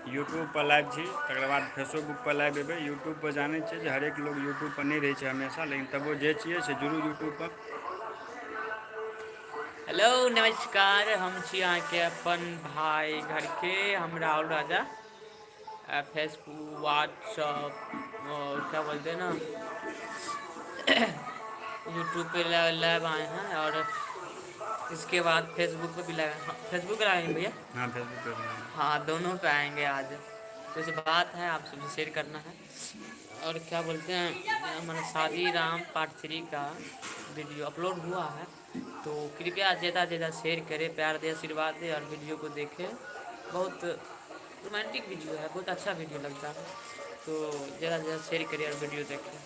YouTube पर live छी, तकर बाद फेसोबुक पर लाइव एबै। यूट्यूब पर जानै छियै जे हरेक लोग यूट्यूब पर नहि रहै छै हमेशा, लेकिन तबो जे छियै से जुड़ू यूट्यूब पर। हेलो नमस्कार, हम छी अहाँके अपन भाई घरके, हम राहुल राजा। फेसबुक, व्हाट्सअप और क्या बोलते हैं ना, यूट्यूब पे लाइव आए हैं और इसके बाद फेसबुक पे भी लाइव। हाँ, फेसबुक पे आएंगे भैया। हाँ, फेसबुक पे भी आएंगे। हाँ, दोनों पे आएंगे आज। कुछ बात है आप सबसे शेयर करना है और क्या बोलते हैं, हमारा शादी राम पार्ट 3 का वीडियो अपलोड हुआ है, तो कृपया ज़्यादा से ज़्यादा शेयर करें, प्यार दे, आशीर्वाद दे और वीडियो को देखें। बहुत रोमांटिक वीडियो है, बहुत अच्छा वीडियो लगता है, तो ज़्यादा से ज़्यादा शेयर करें और वीडियो देखें।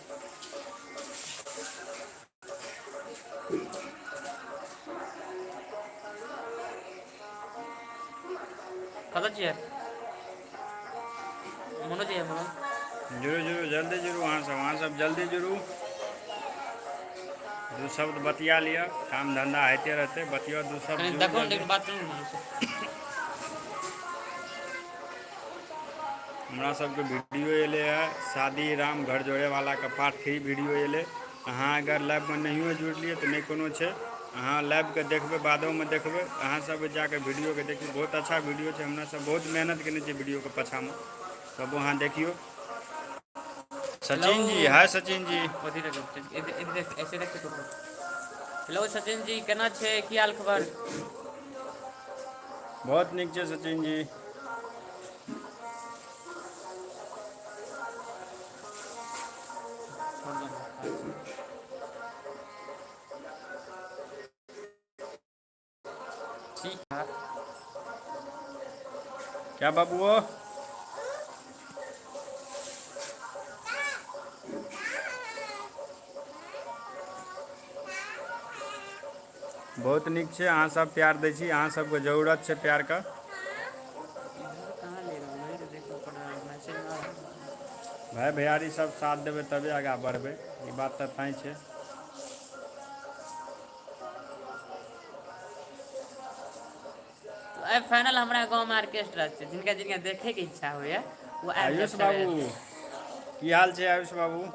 कतऽ छियै मनोज? जी मनोज। जुड़ू जुड़ू, जल्दी जुड़ू। अहाँ सब जल्दी जुड़ू। दू शब्द बतिया लिअ, काम धंधा होइते रहतै। बतियो दू शब्द। कनि जुड़ू देखो ने। जल्दी। लेकिन बात सुनू मनोज से। हमरा सबके वीडियो एलै है शादी राम घर जोड़े वाला के पार्ट 3 वीडियो एलै। अहाँ अगर लाइवमे नहियो जुड़लियै तऽ नहि कोनो छै, अहाँ लाइवके देखबै, बादोमे देखबै। अहाँ सब जाके वीडियोके देखियौ, बहुत अच्छा वीडियो छै। हमरा सब बहुत मेहनत केने छियै वीडियोके पाछामे, तब अहाँ देखियौ। हेलो। सचिन जी, हाय सचिन जी। अथी रखो, इधर इधर, ऐसे रख के। हेलो सचिन जी, केना छै? की हाल खबर? बहुत नीक छै सचिन जी। छोड़ दो। ठीक है। क्या बाबू? बहुत नीक छै। अहाँ सब प्यार दै छी, अहाँ सबके जरूरत छै प्यारके। इधर कहाँ ले रहा हूँ? नहीं तो देखो, पड़ रहा है मैसेज ना। भाई भैयारी सब साथ देबै तबे आगाँ बढ़बै, ई बात तऽ तय छै। तो आइ फाइनल हमरा गाँवमे ऑर्केस्ट्रा छै। जिनका जिनका देखैके इच्छा होइए, ओ आबि आयुष जायब सवेरे। बाबू, की हाल छै आयुष बाबू?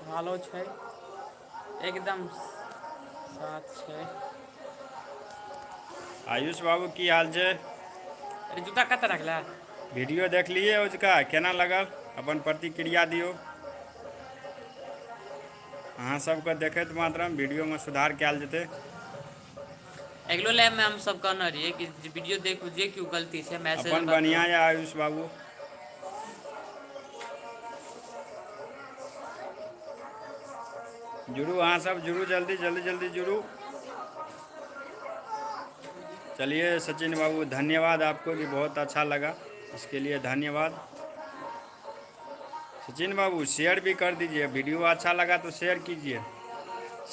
भालो छै, एकदम साथ छै। आयुष बाबू, की हाल छै? अरे, जूता कतऽ रखले? वीडियो देखलियै ओजुका? केना लगल? अपन प्रतिक्रिया दियौ। अहाँ सबके देखैत मात्रम वीडियोमे सुधार कयल जेतै। अगिलो लाइव में हम सब कहने रहियै कि जे वीडियो देखू, जे केओ गलती छै, मैसेज अपन में बढ़िआँ बतबू। यऽ आयुष बाबू। जुड़ू, अहाँ सब जुड़ू, जल्दी जल्दी जल्दी जुड़ू। चलिए सचिन बाबू, धन्यवाद आपको कि बहुत अच्छा लगा, इसके लिए धन्यवाद। सचिन बाबू, शेयर भी कर दीजिए। वीडियो अच्छा लगा तो शेयर कीजिए,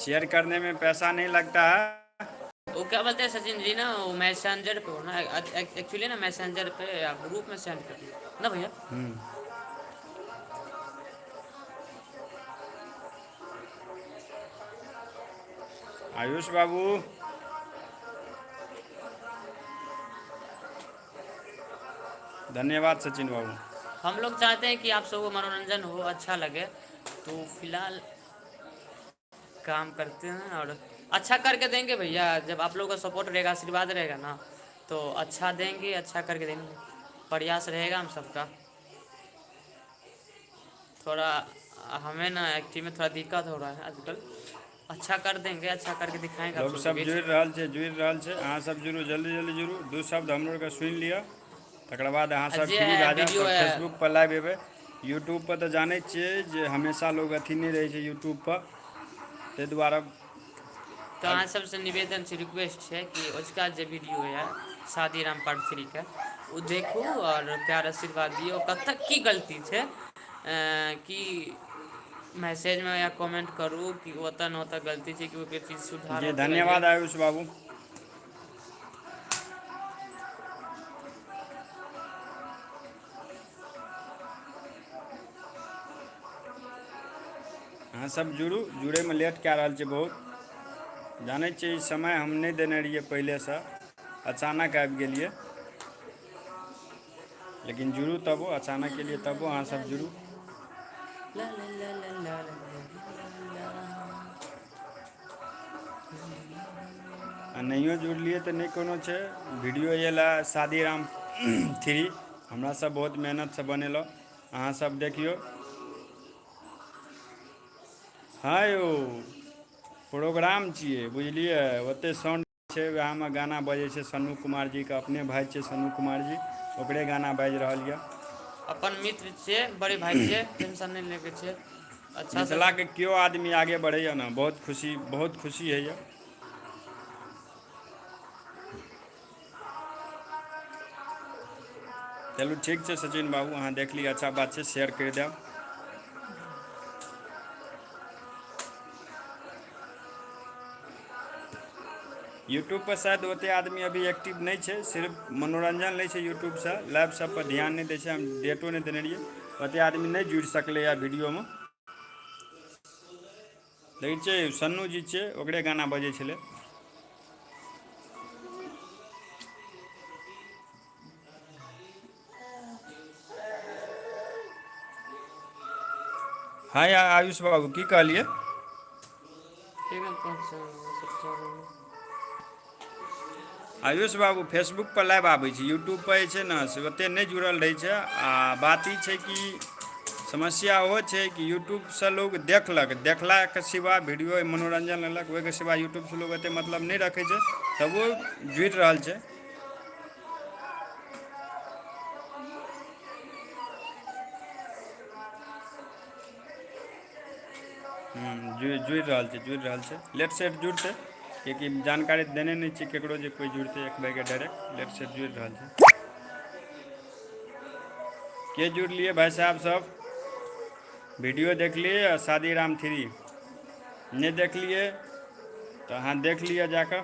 शेयर करने में पैसा नहीं लगता है। वो क्या बोलते हैं सचिन जी ना, वो मैसेंजर पे हो ना, एक्चुअली ना मैसेंजर पे आप ग्रुप में सेंड कर दीजिए ना भैया। आयुष बाबू, धन्यवाद सचिन बाबू। हम लोग चाहते हैं कि आप सबको मनोरंजन हो, अच्छा लगे, तो फिलहाल काम करते हैं और अच्छा करके देंगे भैया। जब आप लोगों का सपोर्ट रहेगा, आशीर्वाद रहेगा ना, तो अच्छा देंगे, अच्छा करके देंगे, प्रयास रहेगा हम सबका। थोड़ा हमें ना एक्टिव में थोड़ा दिक्कत हो रहा है आजकल। अच्छा कर देंगे, अच्छा करके दिखाएंगे आप लोग सबके सब बीच। जुड़ि रहल छै, जुड़ि रहल छै। अहाँ सब जुड़ू, जल्दी जल्दी जुड़ू। दू शब्द हमरो के सुनि लिअ, तकर बाद अहाँ सब जे फ्री भए जायब। वीडियो तऽ है। फेसबुक पर लाइव एबै। यूट्यूब पर तऽ जानै छियै जे हमेशा लोग अथी नहि रहै छै यूट्यूब पर, ताहि दुआरे। तऽ अहाँ सबसँ निवेदन छै, रिक्वेस्ट छै कि ओजुका जे वीडियो यऽ शादी राम पार्ट 3 के, ओ देखू और प्यार आशीर्वाद दियौ। कतऽ की गलती छै कि मैसेजमे या कमेंट करू कि ओतऽ ने ओतऽ गलती छै, कि ओकर चीज सुधार जी। होतै। धन्यवाद आयुष बाबू। अहाँ सब जुड़ू, जुड़ैमे लेट कए रहल छै बहुत। जानै छियै ई समय हम नहि देने रहियै पहिलेसँ, अचानक आबि गेलियै, लेकिन जुड़ू तबो, अचानक एलियै तबो अहाँ सब जुड़ू। ला ला ला ला ला ला। आ नहियो जुड़लियै तऽ नहि कोनो छै। वीडियो एला शादी राम 3, हमरा सब बहुत मेहनतसँ बनेलहुँ, अहाँ सब देखियौ। हँ यौ, प्रोग्राम छियै बुझलियै, ओते साउंड छै, वएहमे गाना बजै छै। सन्नू कुमार जीके अपने भाय छै सन्नू कुमार जी, ओकरे गाना बाजि रहल यऽ। अपन मित्र छियै, बड़े भाय छियै, टेंशन नहि लैके छै। अच्छा से मिथिलाके केओ आदमी आगे बढ़ैए ने, बहुत खुशी, बहुत खुशी होइए। चलू ठीक छै सचिन बाबू, अहाँ देख लिअ, अच्छा बात छै, शेयर करि देब। यूट्यूब पर शायद ओते आदमी अभी एक्टिव नहि छै, सिर्फ मनोरंजन लै छै यूट्यूबसँ, लाइव सब पर ध्यान नहि दै छै। हम डेटो नहि देने रहियै, ओते आदमी नहि जुड़ि सकलैए वीडियोमे। देखै छियै, सन्नू जी छियै, ओकरे गाना बजै छलै। हँ आयुष बाबू, की कहलियै? आयुष बाबू, फेसबुक पर लाइव आबै छै, यूट्यूब पर जे छै ने से ओते नहि जुड़ल रहै छै। आ बात ई छै कि समस्या ओहो छै कि यूट्यूबसँ लोग देखलक, देखलाके सिवा वीडियो मनोरंजन लेलक, ओहिके सिवा यूट्यूबसँ लोग ओते मतलब नहि रखै छै, तबो जुड़ि रहल छै। जुड़ि रहल छै, जुड़ि रहल छै, लेट सेट जुड़तै, किएकि जानकारी देने नहि छियै ककरो जे कोइ जुड़तै एक बैगे डायरेक्ट। लेट सेट जुड़ि रहल छै। के जुड़लियै भाइ साहब? सब वीडियो देखलियै आ शादी राम 3 नहि देखलियै तऽ अहाँ देख लिअ जाकऽ।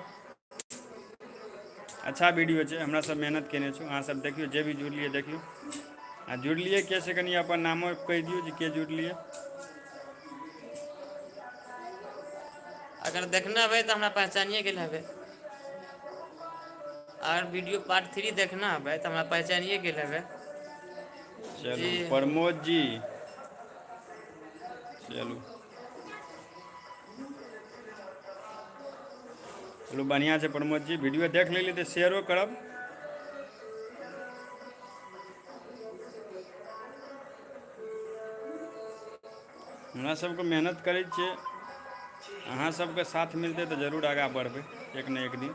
अच्छा वीडियो छै, हमरा सब मेहनत केने छौ। अहाँ सब देखियौ, जे भी जुड़लियै देखियौ। आ जुड़लियै के से कनि अपन नामो कहि दियौ जे के जुड़लियै। अगर देखने हेबै तऽ हमरा पहचानिए गेल हेबै। अगर वीडियो पार्ट 3 देखना हेबै तऽ हमरा पहचानिए गेल हेबै। चलू जी। प्रमोद जी, चलू चलू, बढ़िआँ छै। प्रमोद जी, वीडियो देख लेलियै तऽ शेयरो करब। हमरा सबके मेहनत करै छियै, अहाँ सबके साथ मिलतै तऽ जरूर आगाँ बढ़बै एक ने एक दिन।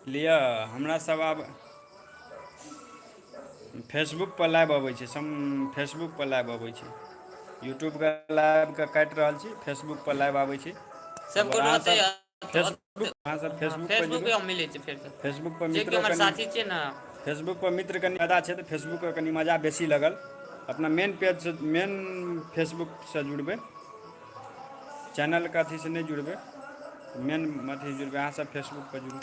लिअ, हमरा सब आब फेसबुक पर लाइव अबै छै, सम फेसबुक पर लाइव अबै छै। यूट्यूबके लाइवके काटि रहल छी, फेसबुक पर लाइव आबै छै। सबको अहाँ रहते सब फेसबुक, अहाँ सब फेसबुक पर फेसबुक जुड़ू। पे हम मिलै छै फेर। फेसबुक पर जे मित्रो कि हमर कनि साथी छियै ने। फेसबुक पर मित्र कनि ज्यादा छै तऽ फेसबुक पर कनि मजा बेसी लगल। अपना मेन पेजसँ, मेन फेसबुकसँ जुड़बै, चैनलके अथीसँ नहि जुड़बै, मेन अथी जुड़बै। अहाँ सब फेसबुक पर जुड़ू।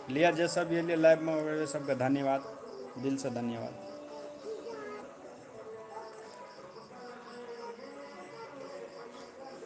लिअ, जे सब एलियै लाइवमे, ओकरे सबके धन्यवाद, दिलसँ धन्यवाद।